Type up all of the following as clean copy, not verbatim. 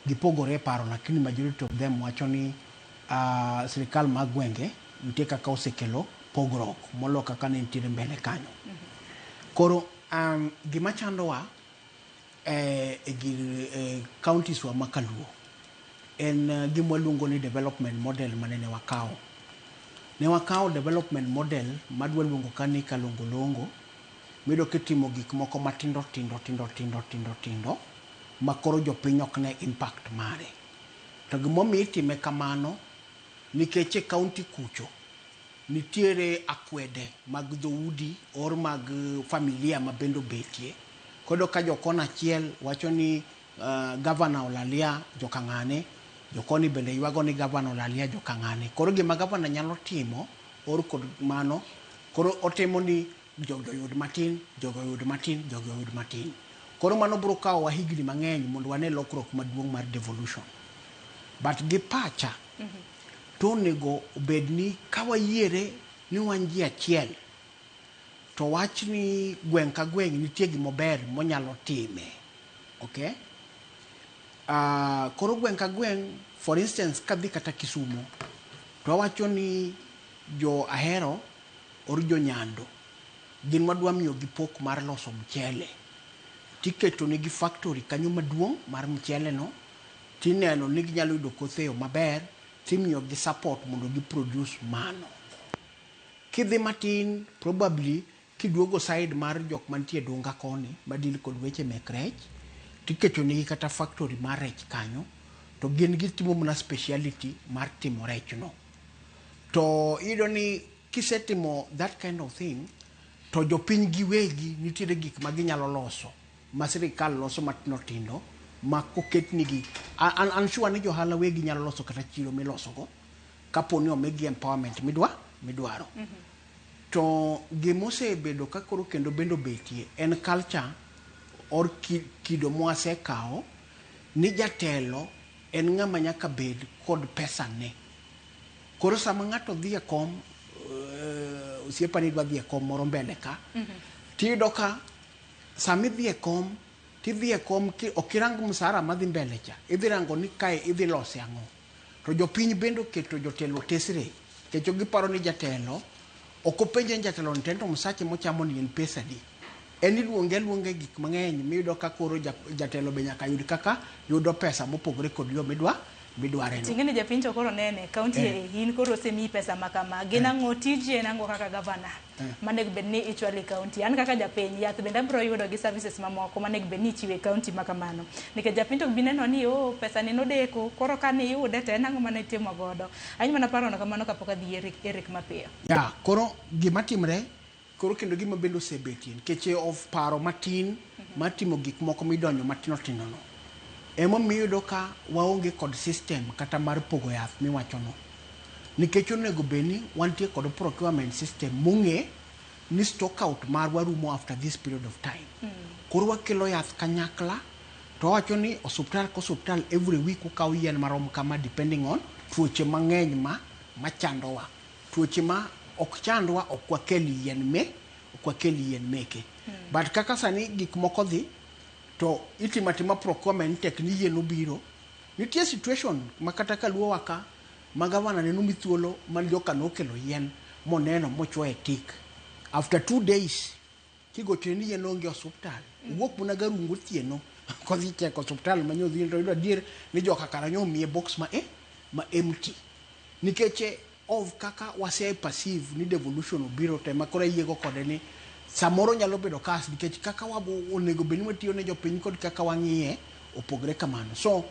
Gipogore e paro, lakini majority of them wacho ni sirikal mag gwenge nitie kaka osekelo pogruok molo kaka ne nitiere mbele kanyo. Koro gima chandowa e gir counties wa ma kaluo en gima waluongo ni development model mane ne wakawo. Ne wakawo development model madwa luongo ka ni kalongolongo, miyudo kitimo gik moko matindo tindo tindo tindo tindo tindo ma koro jopiny ok ne impact mare. To gimomiyo itime kamano, nikech e county kucho nitiere akwede mag dhoudi or mag familia ma bende obetie. Koro ka jokona achiel wacho ni gavana olalia jokang'ane, jokoni bende ywago ni gavana olalia jokang'ane. Koro gima gavana nyalo timo or kod mano, koro otimo ni jogi oyud matin, jogi oyud matin, jogi oyud matin. Koro mano biro kawowa higni mang'eny mondo wane lokruok maduong' mar devolution. But gi pacha, to onego obed ni ka wayiere ni wan ji achiel, to wach ni gweng' ka gweng' nitie gimober monyalo time. Okay? Koro gweng' ka gweng', for instance, kadhi kata Kisumo, to awacho ni jo Ahero or jo Nyando, gin wadwa miyogi pok mar loso mchele. Tiketo negi factory kanyo maduong' mar mchele no, tineno ni ginyalo yudo kothe e yo maber, timiyogi support mondo gi produce mano. Kidhi matin, probably kiduogo side mar jok mantie Dunga koni, ma deal kod weche mek rech, tiketo negi kata factory mar rech kanyo, to gin gitimo mana speciality mar timo rech no. To iyudo ni kisetimo that kind of thing, to jopiny giwegi nitiere gik ma ginyalo loso, ma sirikal loso matindo tindo, ma koketnigi, an sure ni johala wegi nyalo loso kata chiro milosogo, kapo ni omigi empowerment midwaro. To gimosebedo ka koro kendo bende obetie en culture or kido mwasekawo ni jatelo en ng'ama nyaka bed kod pesa ne. Koro sama ng'ato dhi e kom, osiepa ni dwa dhi e kom moro mbele ka, tiyudo ka sama idhi e kom, tidhi e kom ki, ok irang msara madhi mbele cha, idhi rango ni kae idhi lose ang'o. To jopiny bende oketo jotelo tesre, nikech giparo ni jatelo, ok openje ni jatelo ni to msache mochamo ni en pesa adi. En iluonge aluonga e gik mang'eny miyudo ka koro jatelo be nyaka yud kaka yudo pesa mopogore kod yo midware no. Ting'e ni japiny to koro nene, county e in koro osemiyi pesa ma kama. Gin ang'o tiji en ang'o kaka gavana manego bed ni ichwalo e county? An kaka japiny, yath bende abiro yudo gi services mamoko manego bed ni ichiwo e county ma kamano. Nikech japiny to ok bi neno ni oh, pesa ni nodeko, koro ka niyude to en ang'o mane itimo godo. Any mana paro no kamano kapok adhi Eric mapiyo. Ya, koro gima timre, koro kendo gima bende osebetie, nikech of paro matin mar timo gik moko midonjo matindo tindo no. Emomiyo iyudo ka waonge kod system kata mar pogo yath miwachono. Nikech onego bed ni wantie kod procurement system mong'e ni stock out marwa rumo after this period of time. Koro wakelo yath kanyakla to wawacho ni osuptal ka osuptal every week ukawo yien marom kama depending on tuoche mang'eny ma machandowa. Tuoche ma ok chandwa ok wakel yien me ok wakel yien meke. But kaka sani gik moko dhi to itimo atima procurement tek ni yien obiro. Nitie situation ma kata kaluowa ka ma gavana ne nomi thuolo ma joka nokelo yien moneno mochuoye tik. After 2 days kigochone ni yien onge e osuptal, owuok mana Garungo otieno kodhi cheko osuptal ma nyodhi to yudo adier ni joka kara nyomiye box ma empty. Nikech of kaka wase perceive ni devolution obiro to ema koro ayiego kode ni samoro nyalo bedo kas nikech kaka wabo onego bed ni watiyo ne jopiny kod kaka wang'iye opogre kamano. So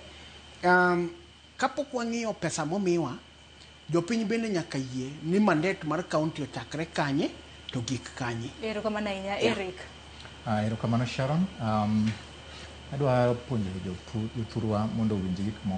kapok wang'iyo pesa momiwa, jopiny bende nyaka yie ni mandate mar county ochakre kanye to gik kanye. Erokamano ahinya Eric. Erokamano Sharon. Adwa puonjo jothurwa mondo owinj gik moko.